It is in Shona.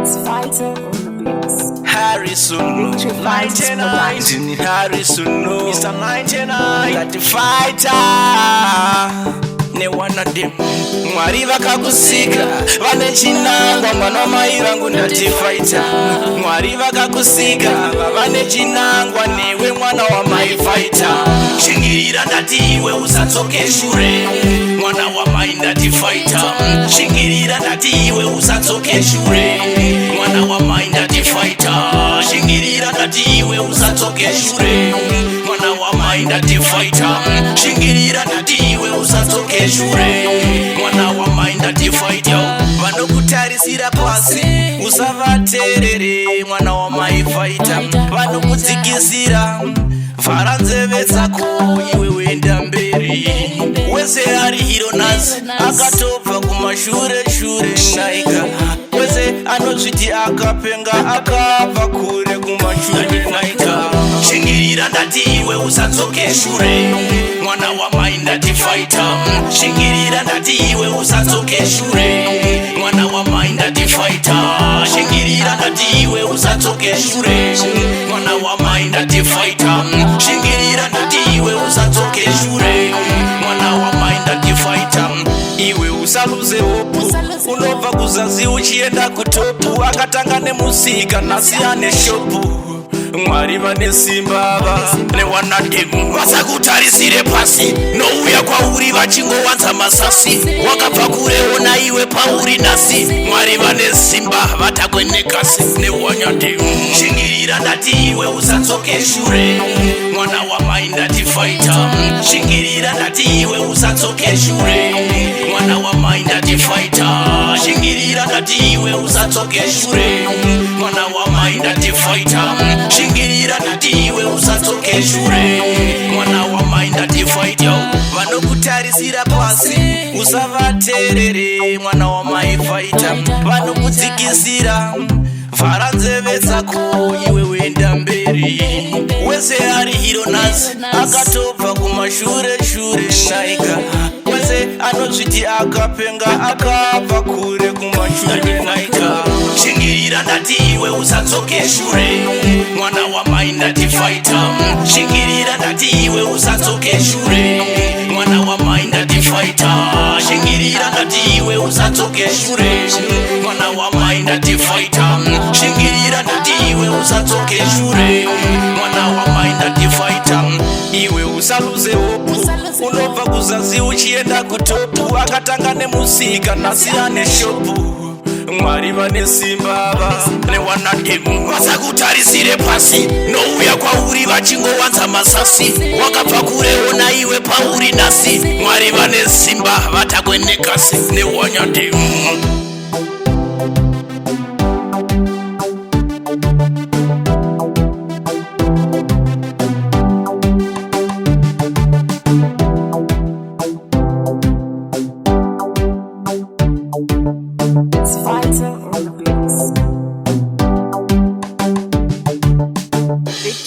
It's Fighter on the beats. Harrison, Victory Fighters 99, Production. Harrison, Mr. 99, that fighter. Neone of them. Mwari vakakusika vane chinangwa, mwana wamai vangu, ndati fighter. Mwari vakakusika vane chinangwa newe, mwana wamai, fighter. Shingirira, ndati iwe, usatsoke shure, mwana wamai, ndati fighter. Shingirira, ndati iwe, usatsoke shure, mwana wamai, ndati fighter. Shingirira, ndati iwe, usatsoke shure, mwana wamai, ndati fighter. Shingirira, ndati iwe, usatsoke shure, mwana wamai, ndati fighter. Vanokutarisira pasi usavateerere, mwana wamai, fighter. Vanokudzikisira, vhara nzeve dzako iwe, wenda mberi. Wese ari hero nhasi akatobva kumashure shure naika. Wese anozviti akapenga akabva kure kumashure naika. Shingirira, ndati iwe, usatsoke shure, mwana wamai, ndati fighter. Shingirira, ndati iwe, usatsoke shure, mwana wamai, ndati fighter. Shingirira, ndati iwe, usatsoke shure, mwana wamai, ndati fighter. Shingirira, ndati iwe, usatsoke shure, mwana wamai, ndati fighter. Iwe usaluze hope, unobva kuzasi uchienda kutop. Akatanga nemusika, nhasi ane shop. Mwari vane simba va newanademu. Vasakutarisire pasi, nouya kwauri vachingowanza masasi. Wakabva kureona iwe pauri nhasi. Mwari vane simba vatakwenekasi newanyademu. Shingirira, ndati iwe, usatsoke shure, mwana wamai, ndati fighter. Shingirira, ndati iwe, usatsoke shure, mwana wamai, ndati fighter. Shingirira, ndati iwe, usatsoke shure, mwana wamai, ndati fighter. Shingirira, ndati iwe, usatsoke shure, mwana wamai, ndati fighter. Vanokutarisira pasi usavateerere, mwana wamai, fighter. Vanokudzikisira, vhara nzeve dzako iwe, wenda mberi. Wese ari hero nhasi akatobva kumashure shure naika. Wese anozviti akapenga akabva kure kumashure naika. Shingirira, ndati iwe, usatsoke shure, mwana wamai, ndati fighter. Shingirira, ndati iwe, usatsoke shure, mwana wamai, ndati fighter. Shingirira, ndati iwe, usatsoke shure, mwana wamai, ndati fighter. Shingirira, ndati iwe, usatsoke shure, mwana wamai, ndati fighter. Iwe usaluze hope, unobva kuzasi uchienda kutop. Akatanga nemusika, nhasi ane shop. Mwari vane simba va newanademu. Vasakutarisire pasi, nouya kwauri vachingowanza masasi. Wakabva kureona iwe pauri nhasi. Mwari vane simba vatakwenekasi newanyademu.